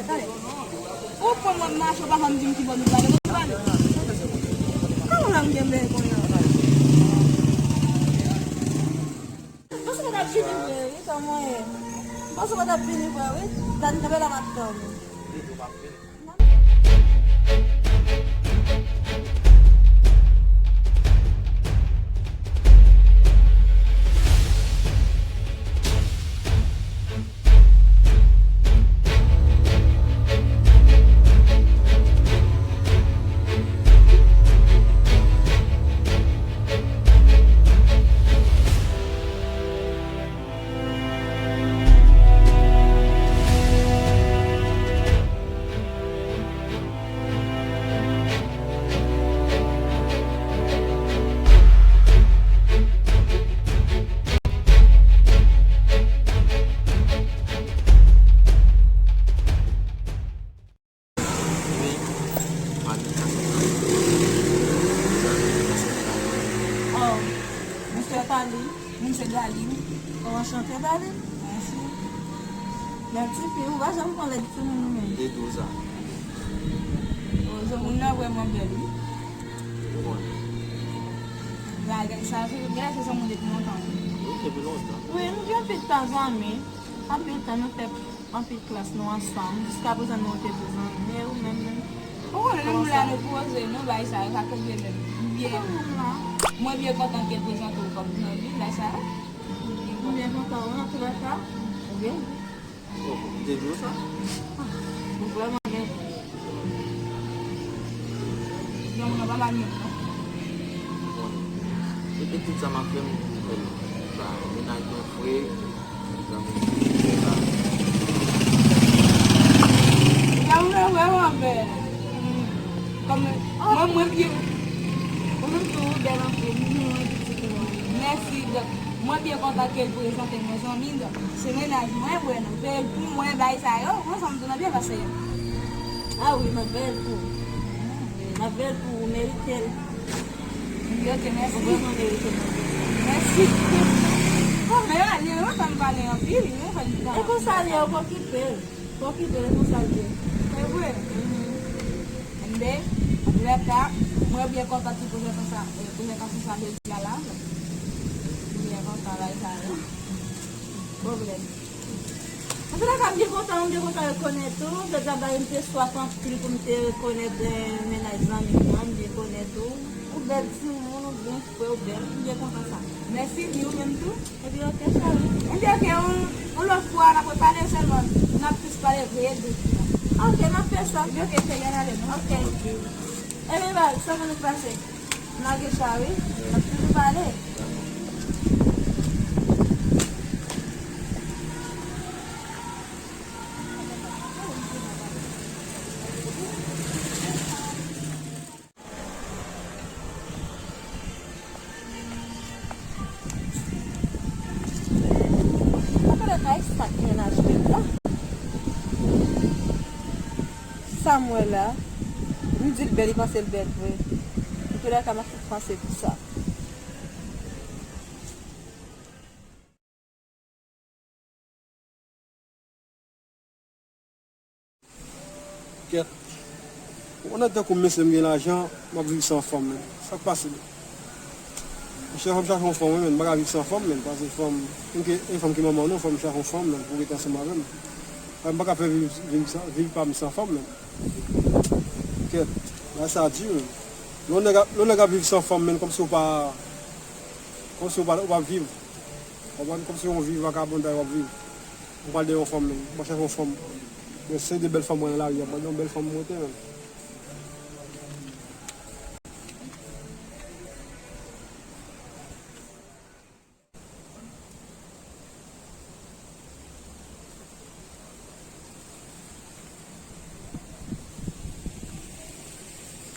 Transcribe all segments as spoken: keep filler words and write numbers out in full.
Pale. Ou konn w ap mache, ou pa janm di m ki bò nou prale, nou prale. Kòman la m gen bèy kounye a? Panse mwen t ap vini vre, wi, kòman ye? Panse mwen t ap vini vre, wi. Gad, kanpe la, m ap tann ou. Wi, Mami, sa se zanmi, sa se zanmi. Oh, mwen se Tali, mwen se Daline. Oh, anchante, Daline. Mèsi. Bèl tifi, ou pa janm pran lèd timoun ou menm. Li dou sa. Oh, jan moun nan vrèman bèl, wi. Ou konnen. Bagay sa, se, gen lè se jan moun depi lontan. Wi, depi lontan. Wi, nou gen anpil tan zanmi. Anpil tan nou fè anpil klas nou ansanm. Jiskaprezan nou rete tou zanmi. Men ou menm, menm. Ou konnen nan nou la nou poze, nou bay sa yo, sa koze menm. M byen, mwen byen kontan ke l prezante w kòm zanmi, la sa. M byen kontan, wi, antoulèka. Ou byen? Oh, m te di w sa. Ou vrèman gen. Yon moun nan pa mal menm, non. Bon. Epi tout sa m ap fè, m fè l. Sa, mennaj mwen fre, zanmi m fre, sa. Zanmi m vrèman bèl. Kòm mwen, mwen byen. Ou menm tou, ou bèl anpil. Mwen pitit mwen. Mèsi. Donk, mwen byen kontan ke l prezante mwen zanmi l. Donk, se mennaj mwen, wè, nou peye l pou mwen, bay sa yo. Mwen, sa m tou nan byen pase yo. Ah wi, m ap bèl pou ou. M ap bèl pou ou, ou merite l. Wi, ok, mèsi. Ou vrèman merite l. Mèsi. Bon, men ale, mwen fè m pale anpil, mwen fè m pale. E konsa l ye, ou pa okipe l. Bon, ki bèl konsa l ye. Se vre. Enben, antoulèka, mwen byen kontan ti prezantasyon sa, eh, prezantasyon sa jodi a la. Mwen byen kontan bagay sa yo. Pwoblèm. Antoulèka, m byen kontan, m byen kontan rekonèt ou. Jodi a, bagay m te swaf anpil pou m te rekonèt, eh, mennaj zanmi m nan, m byen konèt ou. Ou bèl timoun, ou byen fre, ou bèl. M byen kontan sa. Mèsi, di ou menm tou. Epi, ok, cheri. Epi, ok, yon, yon lòt fwa, n ap repale sèlman. N ap plis pale vre de. Ok, n ap fè sa. Epi, ok, cheri, ann ale, non? Ok. Epi, baz, sa pou nou pase? N lage sa, wi. N ap toujou pale. Antoulèka, e sa k mennaj bèl la? Sa m wè la, m di l bèl, li panse l bèl vre. Antoulèka, m ap tout panse pou sa. Kèt. Ou konnen tankou m, mesye, m gen lajan, m ap viv san fanm, men. Sa k pase, men? Monchè, fò m chache yon fanm, wi, men. M pa ka viv san fanm, men. Paske fanm, menm ke, e fanm ki manman w, non, fò m chache yon fanm, men, pou rete ansanm avè m. M pa ka fè viv, viv san, viv pa m san fanm, men. Kèt. Bagay sa di, men. Lè yon nèg ap, lè yon nèg ap viv san fanm, men, kòmsi w pa, kòmsi w pa, w pa viv. Konprann? Kòmsi yon vi vakabon w ap viv. M pral dèyè yon fanm, menm. M pral chache yon fanm. Men se de bèl fanm mwen nan lari a. M pral dèyè yon bèl fanm monte, menm.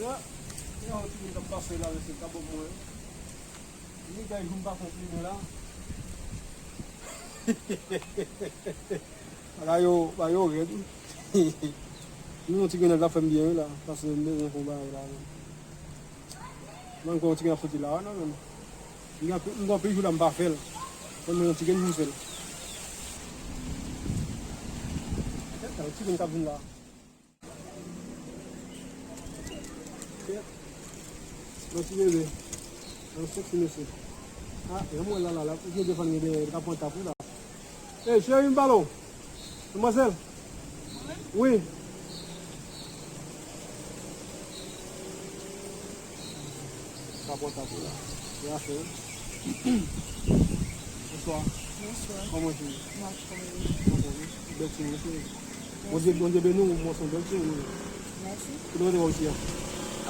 Sa, se yon ti moun k ap pase la, mesye, ka ban mwen. Li gay jou m pa konpliman la. Bagay yo, bagay yo rèd. Nou yon ti grenn la fè m byen wi la, paske m bezwen fè yon bagay la. Mwen, yon ti grenn ap soti la, non, non. M gen anpil, m gen anpil jou la m pa fè l. Mwen, yon ti grenn jou m fè l. Ti moun k ap vin la. Yon ti bebe. Yon seksi mesye. Ah, yon mwen la la la. Ou gen defann gen dèyè, li ka pran tap ou la. Ey, cheri, m pale w. Manmwazèl. Wi. Sa pòtab ou la. Gracias. Bonsoir. Bonsoir. Comment tu es? Moi, je suis comme vous. Bèl timoun, cheri. Bondye, Bondye beni w, mwen se yon bèl timoun. Mèsi. Kote w rete wè w isi a?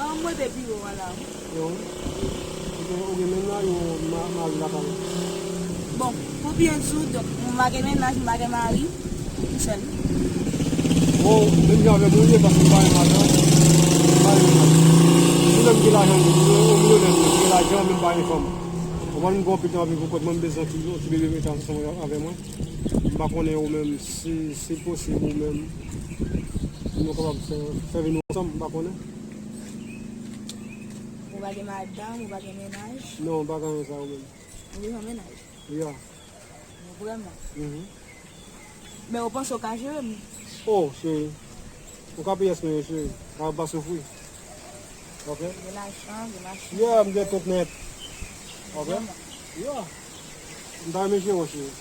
Ah, mwen te biro a la. Yo. Ou gen, ou gen mennaj ou ma-, mari lakay ou? Bon, pou byen di w, donk, mwen pa gen mennaj, mwen pa gen mari, m sèl. Bon, menm jan avè m ou ye, paske m pa gen lajan, m pa gen mennaj. Si menm gen lajan, m milyo-, milionè, m gen lajan, men m pa gen fanm. Ou konprann, m gen anpil tan ap viv pou kont mwen, m bezwen ti, ti bebe m rete ansanm avè mwen. M pa konnen ou menm, si, si posib ou menm, nou kapab fè, fè vi nou ansanm, m pa konnen. Ou pa gen madanm, ou pa gen mennaj? Non, m pa gen anyen sa ou menm. Ou bezwen mennaj? Ya. Vrèman? Mhm. Men ou panse ou ka jere m? Oh, cheri. Ou ka peye eskonye, cheri. Pa, pa soufri. Ok? Gen lajan, gen machin. Ya, m gen tout nèt. Ok? Vrèman? Ya. M ta renmen jere w, cheri.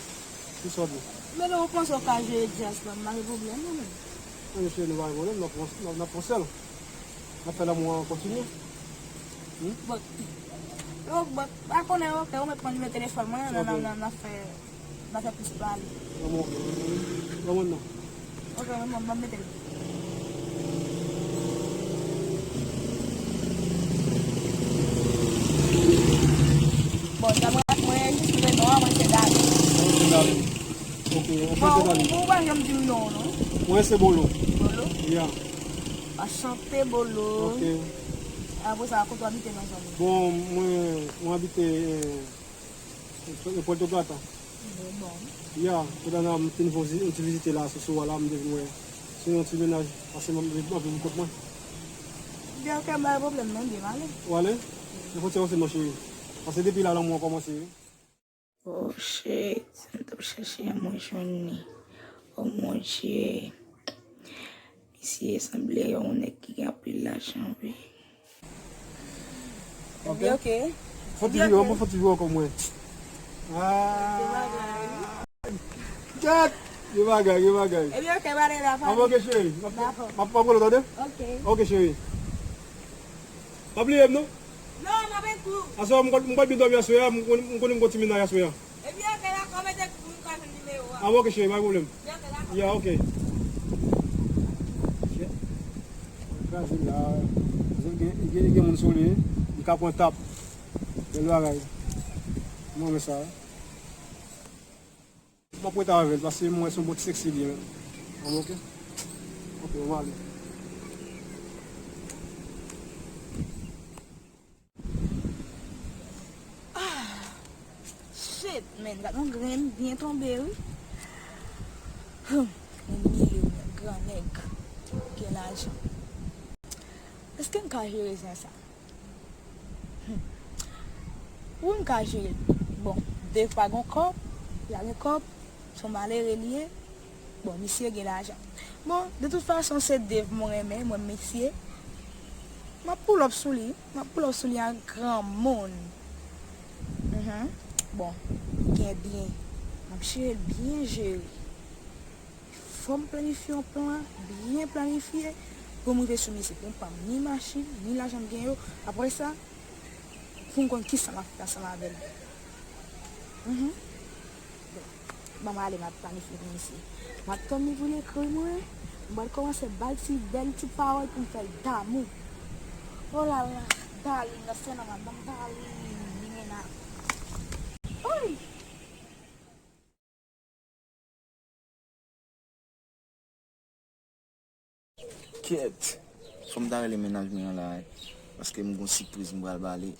Ki sa w di? Men lè ou panse ou ka jere djaz la, m pa gen pwoblèm non, men. Anyen, cheri, nou pa gen pwoblèm, n ap pran, n ap, n ap pran sèl. N ap fè lanmou an kontinye. Hmm? Bon. Yo, bon, pa konnen, ok, ou mèt pran nimewo telefòn mwen, n a, n a, n a, n a fè, n a fè plis pale. Lanmou, lanmou non. Ok, mwen, mwen, mwen mete l. Bon, sa mwen, mwen rejistre non an, mwen se Dali. Mwen se Dali. Ok, anchante Dali. Bon, ou, ou pa janm di m non, non. Mwen se Bolo. Bolo? Ya. Anchante Bolo. Ok. Apre sa, kote w abite nan zòn nan? Bon, mwen, mwen abite, eh, Puerto Plata. Bon, bon. Ya, kounye a m fin fè yon ti, yon ti vizite la, sou, sou a la, m te vin wè. Se yon ti mennaj, paske m ap viv, m ap viv pou kont mwen. Byen, ok, m pa gen pwoblèm non, byen, m ale. Ou ale? Mwen fon ti avanse non, cheri. Paske depi la, lanmou an kòmanse, wi. Oh shit, sa m t ap chèche a, mwen jwenn li. Oh mon Dieu. Misye sanble yon nèg ki gen anpil lajan, wi. Ok. Ebyen, ok. Fon ti jwe, fon ti jwe ankò mwen. Ah. Kèt! Gen bagay, gen bagay. Ebyen, ok, m ale la, pa. Anben, ok, cheri. M ap, m ap, m ap rele w, tande? Ok. Ok, cheri. Pa bliye m, non? Non, m ap ekri w. Aswè, m konn, m konn byen dòmi aswè a, m konn, m konn m gon ti mennaj aswè a. Ebyen, ok, dakò, mete pou m ka jwenn nimewo a. Ah, ok, cheri, pa gen pwoblèm. Ebyen, ok, dakò. Ya, ok. Kraze la. Gen, gen, gen moun sou li, li ka pran tap. Bèl bagay. Mwen renmen sa. M ap rete avè l, paske m wè se yon bon ti seksi li ye menm. An, ok? Ok, m ale. Ah, shit, man, gad yon grenn byen tonbe, wi. Hum, yon milyonè, gran nèg, gen lajan. Èske m ka jere zen sa? Hmm. Wi, m ka jere l. Bon, Dave pa gon kòb, li pa gen kòb, se yon malere li ye. Bon, misye gen lajan. Bon, de tout fason, se Dave mwen renmen, mwen misye. M ap pull up sou li, m ap pull up sou li ak granmoun. Mhm. Bon, gen byen. M ap jere l byen jere. Fò m planifye yon plan byen planifye pou m rive sou misye, pou m pa ni machin, ni lajan m gen yo. Apre sa, pou m konn kisa m ap fè ansanm avè l. Mhm. Bon, ban m ale, m ap planifye pou misye. M ap tann li pou l ekri mwen. M pral kòmanse ba l ti bèl ti pawòl pou m fè l damou. Oh la la, Darling, nan sè nan madanm Darling, li gen la. Oy! Kèt! Fò m ta rele mennaj mwen an la, paske m gon sipriz m pral ba li.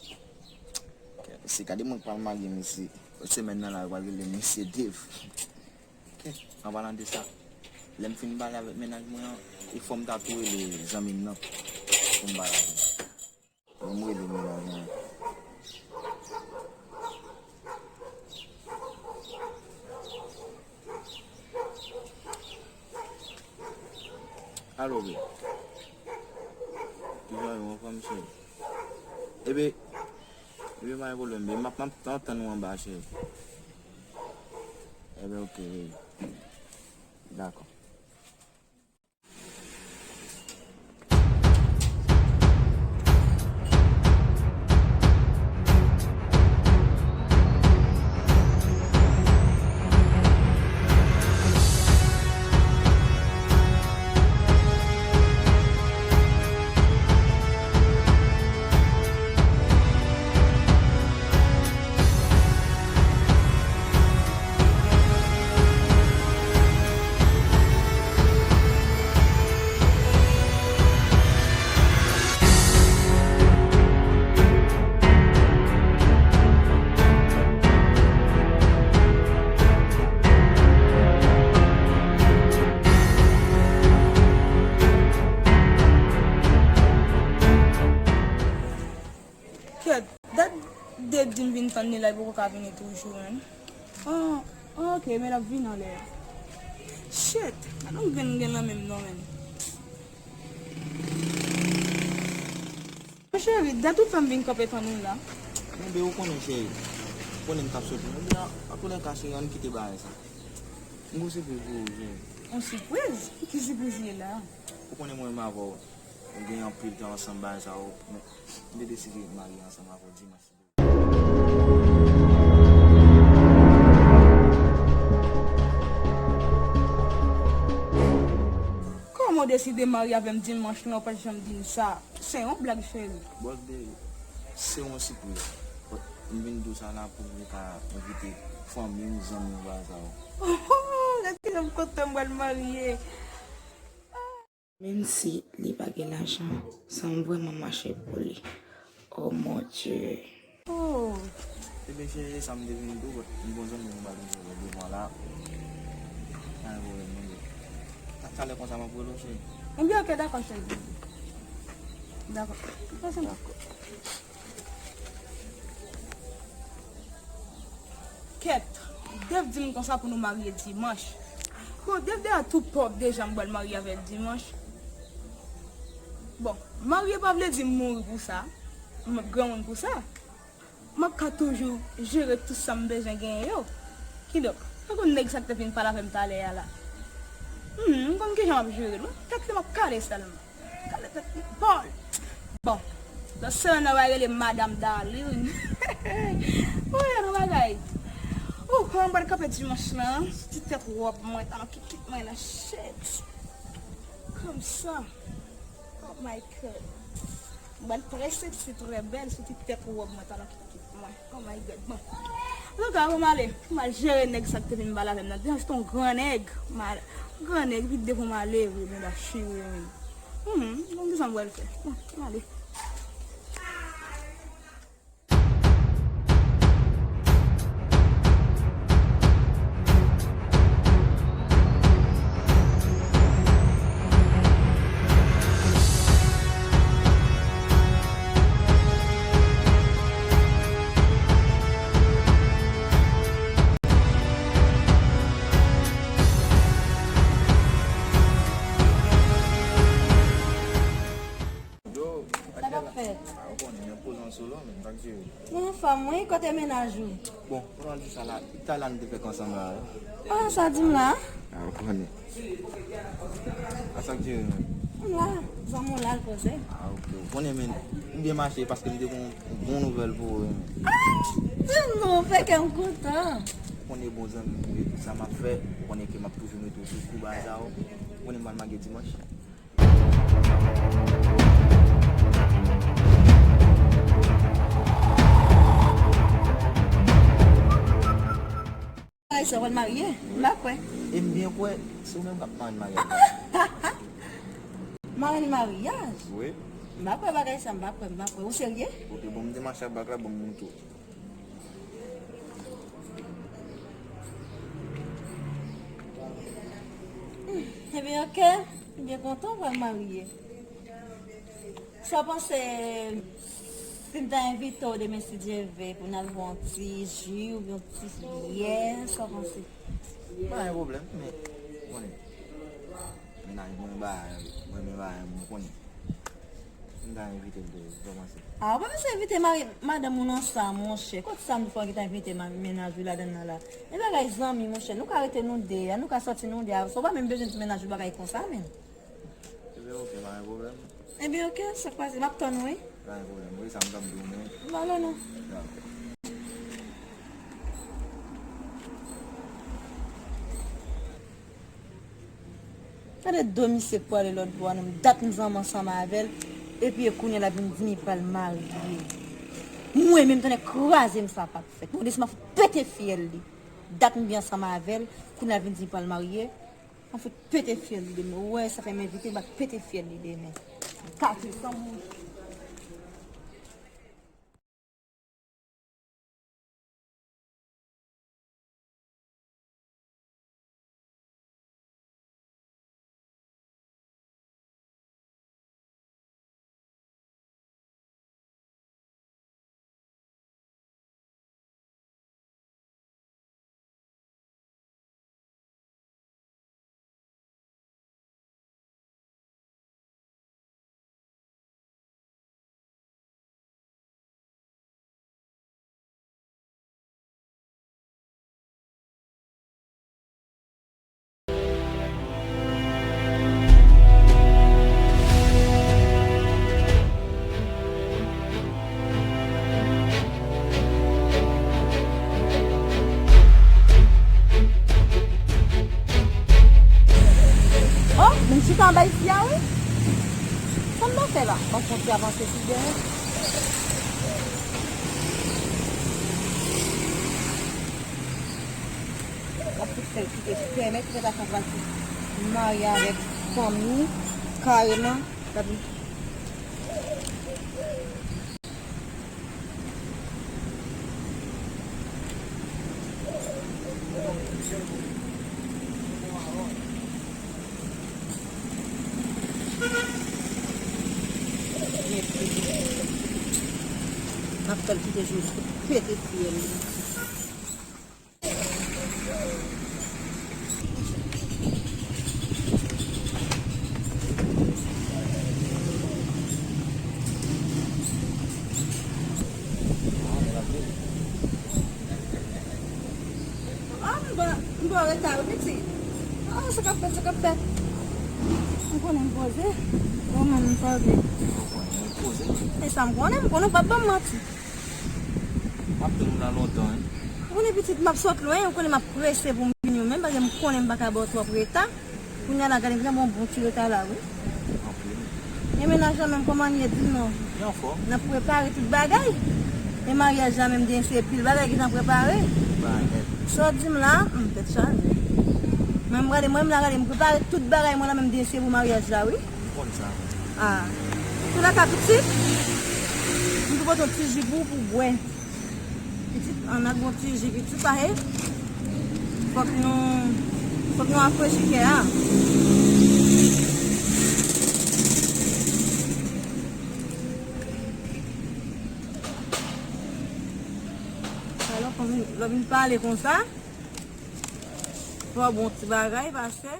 Kèt, se gade mwen k pral marye, mesye. Lòt semèn nan la, yo pral rele m mesye Dave. Kèt, an palan de sa, lè m fin pale avèk mennaj mwen an, e fò m ta tou rele zanmi m nan pou m pale avè l. Ban m rele mennaj mwen. Bon, Alo, babe. Kijan w ye, anfòm, cheri? Ebe, ebe, pa gen pwoblèm, babe. M ap, m ap tann ou anba, cheri. Ebe, oke, babe. Dakò. Kèt, dat Dave di m vin tann li la, li poko ka vini toujou, menn. Ah, ah, oke, men l ap vini anlè a. Shit, gad yon grenn gen nan men m non, menn. Mon cheri, dat ou fè m vin kanpe tann ou la. Enben, ou konnen, cheri. Ou konnen m t ap soti. Ebyen, antouka, cheri, ann kite bagay sa. M gon sipriz pou ou, cheri. Yon sipriz? Ki sipriz ye la? Ou konnen mwen menm avè w, nou gen anpil tan ansanm, bagay sa yo, men m te deside marye ansanm avè w dimanch. Kòman w deside marye avè m dimanch lan, ou pa t janm di m sa? Se yon blag, cheri. Bòs, babe, se yon sipriz. M vin di w sa la pou mwen ka envite fanmi m, zanmi m, bagay sa yo. Oh, oh, gad kijan m kontan m pral marye. Menm si li pa gen lajan, sa m vrèman mache pou li. Oh mon Dieu. Oh. Ebyen, cheri, se sa m te vin di w, but m gon zanmi m pral jwenn devan la. Pa gen pwoblèm, non, babe. Ta-, talè konsa, m ap rele w, cheri. Ebyen, oke, dakò, cheri. Dakò. Dakò. Kèt, Dave di m konsa pou nou marye dimanch. Bon, Dave deja tou pòv deja, m pral marye avè l dimanch. Bon, marye pa vle di m mouri pou sa. M ap granmoun pou sa. M ap ka toujou jere tout sa m bezwen genyen yo. Kidonk, tankou nèg sa k te vin pale avè m talè a la. Hmm, m konn kijan m ap jere l wi. Tèt li m ap kale sèlman. Kale tèt li, Paul. Bon, nan semaine nan, va rele Madame Darline. Wi, yon bagay. Ou, kòman m pral kanpe dimanch lan? Sou ti tèt wòb mwen, talon kikit mwen nan shit. Kòmsa. Oh my God. M pral trè seksi, trè bèl sou ti tèt wòb mwen, talon kikit mwen. Oh my God. Bon. Antouka, bon, m ale. M al jere nèg sa k te vin pale avè m nan. Deja se yon gran nèg. M al, gran nèg, epi devan m ale, vre, men la chire, men. Hmm, bon, kisa m pral fè? Bon, m ale. Yo, sa k ap fèt? A, ou konnen, men poze yon solo, men, sa k di w? Mwen anfòm, wi, kote mennaj ou? Bon, pou nou di sa la, Tayland te fèk ansanm la, wi. Ah, sa di m la? A, ou konnen. A, sa k di w, men? M la, zanmi w la, l poze. A, oke. Ou konnen, men, ou byen mache paske m te gon bon nouvèl pou ou, wi, men. Ah, di m non, fè kè m kontan. Ou konnen bon zanmi m ye, tout sa m ap fè, ou konnen ke m ap toujou mete w sou kou bagay sa yo. Ou konnen m pral marye dimanch. Ay, sa w pral marye? M pa kwè. E m byen kwè, se ou menm k ap marye maryaj la. Marèn maryaj? Wi. M pa kwè bagay sa, m pa kwè, m pa kwè. Ou serye? Oke, bon, m te mache ak bag la, bon, m tou. Hmm, ebyen, oke. M byen kontan w pral marye. Sa w panse si m ta envite w demen, si Dye vle, pou n al bwè yon ti ji oubyen yon ti byè? Sa w panse? Pa gen pwoblèm, men, konnen, men Ay, mwen ba, mwen men ba, mwen konnen. M ta envite l tou, kòmanse. Ah, ou pa bezwen envite mari, madanm ou nan sa, monchè. Kot sa m fè ki ta envite ma-, mennaj ou ladann nan la? E bagay zanmi, monchè. Nou ka rete nou de a, nou ka sòti nou de a. Sa w pa menm bezwen di mennaj ou bagay konsa, menm. Ebyen, oke, pa gen pwoblèm. Ebyen, oke, sa k pase? M ap tann ou, wi. Pa gen pwoblèm. Wi, sa m t ap di w, men. M ale non. Dakò. Gade do misye k pwale lòt bò a non, dat m zanmi ansanm avè l, epi e kounye a l ap vin di m li pral marye. Mwen menm tande kraze m sa p ap fèt. Mwen desann m ap fout pete fyèl li. Dat m byen ansanm avè l, kounye a l vin di m li pral marye. M ap fout pete fyèl li demen. Ou wè sa fè m envite l, m ap pete fyèl li demen. Kati san moun. Oh, men chita anba isi a, wi. Sa m ta fè la? Bon, fon ti avanse sou dèyè. M ap tout fè l kite fèmen, kite ta fè pral marye avèk fanmi kareman. Gade. M ap fè l kite jous pete fyèl li. Ah, m pa, m pa reta wi pitit. Ah, sa k ap fèt, sa k ap fèt. M konnen m poze. Bon, mwen m poze. E sa m konnen, m konnen w p ap ban m manti. M ap tann ou la lontan, wi. Ou konnen pitit, m ap sot lwen, ou konnen m ap prese pou m vini, ou menm, paske m konnen m pa ka ba w twòp reta. Kounye a la, gade, m gen bon, bon ti reta la, wi. Anpil. E mennaj la menm, kòman l ye? Di m non. Li anfòm. N ap prepare tout bagay. E maryaj la menm, gen se pil bagay ki t ap prepare. Bagay nèt. Sa w di m la, hmm, tèt chaje. Men m gade, mwen menm la, gade, m prepare tout bagay mwen la menm, gen se pou maryaj la, wi. M konn sa. Ah. Tou la ka pitit. M tou pote yon ti ji pou ou pou bwè. Pitit, ann ak bon ti ji pitit, paske fòk nou, fòk nou rafrechi kè a. Alò, kòm lè w vin pale konsa, fò w bon ti bagay, pastè.